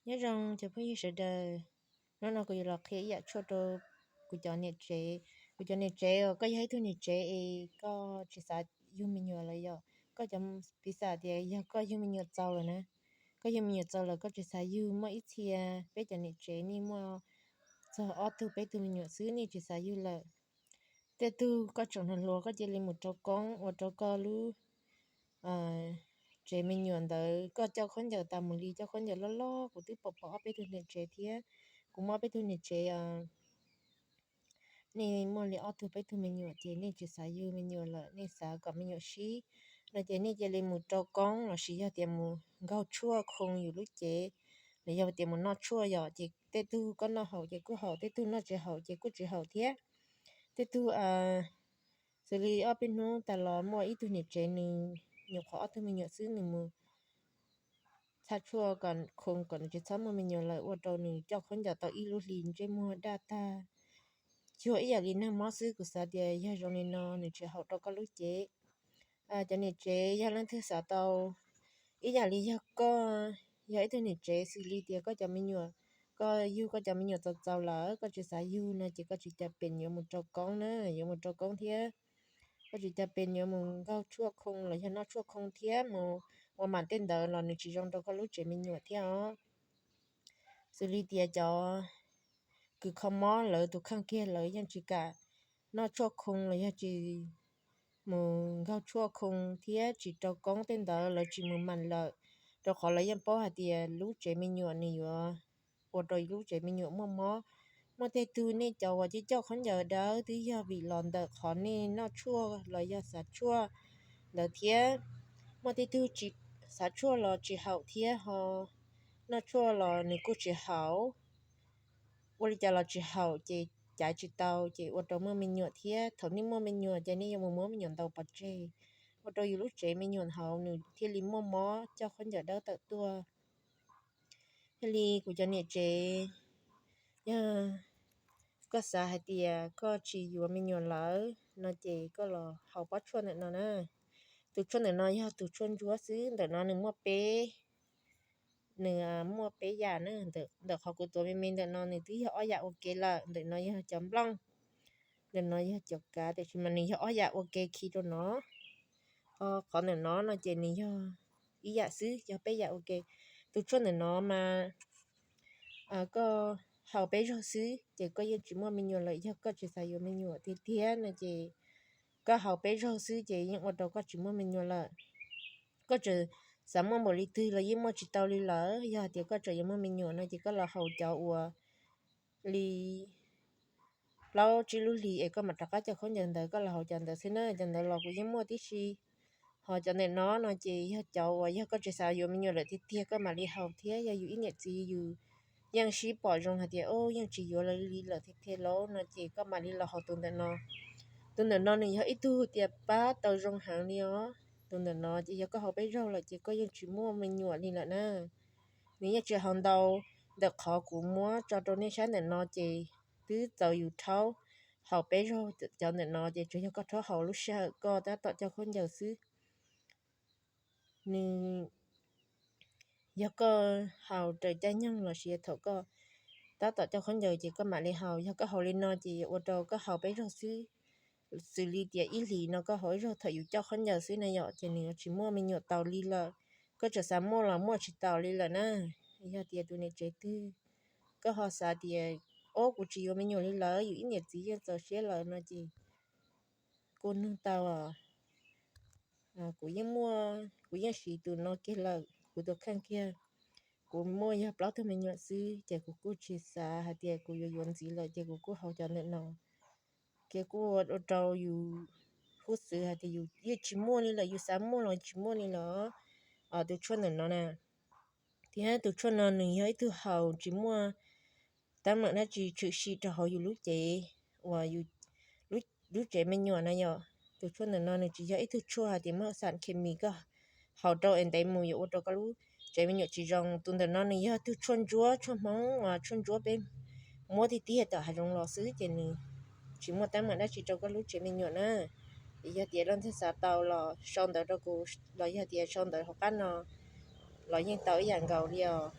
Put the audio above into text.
Nyob zoo cov phooj ywg sawv daws, hnub no kuv yuav los qhia ib yam tshuaj rau kuv cov niam tsev. Kuv cov niam tsev uas koj yog ib tug niam tsev es koj tsis xav yug me nyuam lawm yom, koj cov piv xam tias yog koj yug me nyuam txaus lawm na, koj yug me nyuam txaus lawm koj tsis xav yug, muaj ib txhia peb cov niam tsev nej muaj txog ob tug peb tug me nyuam xwb nej tsis xav yug lawm. Tej tug koj tseem hluas hluas koj cia li mus rau koob ua rau koj lub tsev me nyuam ntawd koj coj khaub ncaws tas mus li, coj khaub ncaws loj loj. Kuv twb pom pom ob peb tug niam tsev thiab, kuv muaj ob peb tug niam tsev nej muaj li ob tug peb tug me nyuam ces nej tsis xav yug me nyuam lawm, nej xav kom me nyuam sib no ces nej cia li mus rau koob lossis yog tias mus nkaug tshuaj khoo yus lub cev, los yog tias mus noj tshuaj yom, ces tej tug koj noj haum ces kuj haum, tej tug noj tsis haum ces kuj tsis haum thiab. Tej tug xws li ob peb hnub tas los muaj ib tug niam tsev nws nyuam qhuav ob tug me nyuam xwb nws mus txhaj tshuaj kom khoo kom nws tsis txhob muaj me nyuam lawm, ua rau nws coj khaub ncaws tau ib lub hlis ntsej muag daj tag, cuag ib yam li nag mob xwb. Kuv xav tias yog zoo li no nws tsis haum rau koj lub cev. Cov niam tsev yog leej twg xav tau ib yam li yog koj yog ib tug niam tsev xws li tias koj cov me nyuam, koj yug koj cov me nyuam txaus txaus lawm koj tsis xav yug no ces koj tsis cas pes yuav mus rau koob na, yuav mus rau koob thiab. Koj tsis cas pes yuav mus nkaug tshuaj khoo los yog noj tshuaj khoo thiab mus ua mam tej ntawd los nws tsis zoo rau koj lub tsev me nyuam thiab os. Xws li tias cov kws kho mob lawv tus kheej kiag lawv yeej tsis kam noj tshuaj khoo los yog tsis mus nkaug tshuaj khoo thiab tsis rau koob tej ntawd lawv tsis mus mam lawm, rau qhov lawv yeej paub hais tias lub tsev me nyuam nws yuav ua rau lub tsev me nyuam muaj mob. Muaj tej tug nej cov uas coj coj khaub ncaws dawb twb yog vim los ntawm qhov nej noj tshuaj los yog xav tshuaj ntawd thiab. Muaj tej tug tsis xav tshuaj los tsis haum thiab ho noj tshuaj los nws kuj tsis haum. Ua li cas los tsis haum ces caiv tsis tau ces ua rau muaj me nyuam thiab. Thaum nej muaj me nyuam ces nej yuav mus muab me nyuam ntaus pov tseg, ua rau yus lub tsev me nyuam hauv nws thiaj li muaj mob coj khaub ncaws dawb tawm tuaj. Yog li kuv cov niam tsev, yog koj xav hais tias koj tsis yuav me nyuam lawm no ces koj los haus pob tshuaj ntawm no na. Tus tshuaj ntawm no yog tus tshuaj ntsuab xwb, ntawm no nws muaj peb, nws muaj peb yam na. Ntawm qhov kuv tuav me me ntawm no nws twb yog ob yam ua ke lawm, ntawm no yog cov nplooj, ntawm no yog cov kav, tiam sis mas nws yog ob yam ua ke khi rau no. Ho qhov ntawm no no ces nws yog ib yam xwb, yog peb yam ua ke. Tus tshuaj ntawm no mas koj haus peb zaug xwb ces koj yeej tsis muaj me nyuam lawm. Yog koj tsis xav yuav me nyuam tiag tiag no ces koj haus peb zaug xwb ces yeej ua rau koj tsis muaj me nyuam lawm. Koj tseem xav muaj npaum li twg los yeej muaj tsis tau li lawm. Yog hais tias koj tseem yuav muaj me nyuam no ces koj los haus cov uas li plaub tsib lub hlis es koj mam rov qab coj khaub ncaws ntawd, koj los haus cov ntawd xwb na. Cov ntawd los kuv yeej muaj tib si. Ho cov ntawm no no ces yog cov uas yog koj tsis xav yuav me nyuam lawm tiag tiag koj mam li haus thiab. Yog yus ib niam txiv yus yeej sib pom zoo hais tias o yeej tsis yuav lawv li lawm tiag tiag lauj no ces koj mam li los haus tus ntawm no. Tus ntawm no nws yog ib tug tias pab tau zoo heev li os. Tus ntawm no ces yog koj haus peb zaug lawm ces koj yeej tsis muaj me nyuam li lawm na. Nws yeej tsis haus ntau, ntawm qhov kuv muab tso rau nej saib ntawm no ces twb txaus yus rhaub. Haus peb zaug cov ntawm no ces tsuas yog koj rhaub haus lub sij hawm koj tab tom coj khaub ncaws xwb. Nws yog koj haus raws caij nyoog lossis thaum koj tab tom coj khaub ncaws ces koj mam li haus. Yog koj haus li no ces yuav ua rau koj haus peb zaug xwb, xws li tias ib hlis no koj haus ib zaug thaum yus coj khaub ncaws xwb na yom, ces nws yuav tsis muaj me nyuam taus li lawm. Koj tseem xav muaj los muaj tsis taus li lawm na. Yog tias tus niam tsev twg koj ho xav tias o kuv tsis yuav me nyuam li lawm, yus ib niam txiv yeej txaus siab lawm no ces kuj nug tau. Kuv yeej muaj, kuv yeej siv tus no kiag lawm, kuv tus kheej kiag. Kuv muaj yog plaub tug me nyuam xwb ces kuv kuj tsis xav hais tias kuv yuav yuav ntxiv lawm ces kuv kuj haus cov ntawm no. Ces kuj ua rau yus huj xwv hais tias yus yeej tsis muaj li lawm, yus xav muaj los tsis muaj li lawm. Tus tshuaj ntawm no na, thiab tus tshuaj no nws yog ib tug haus tsis muaj teeb meem dab tsi tshwm sim rau hauv yus lub cev uas lub tsev me nyuam na yom. Tus tshuaj ntawm no nws tsis yog ib tug tshuaj hais tias muaj xas khes mis koj haus rau es ntev mus yuav ua rau koj lub tsev me nyuam tsis zoo. Tus ntawm no nws yog tus tshuaj ntsuab, tshuaj Hmoob, tshuaj ntsuab peb muab tiag tiag tom hav zoov los xwb ces nws tsis muaj teeb meem dab tsi rau koj lub tsev me nyuam na. Yog tias leej twg xav tau los sau ntawv rau kuv los yog tias sau ntawv hauv qab no los yeej tau ib yam nkaus li os.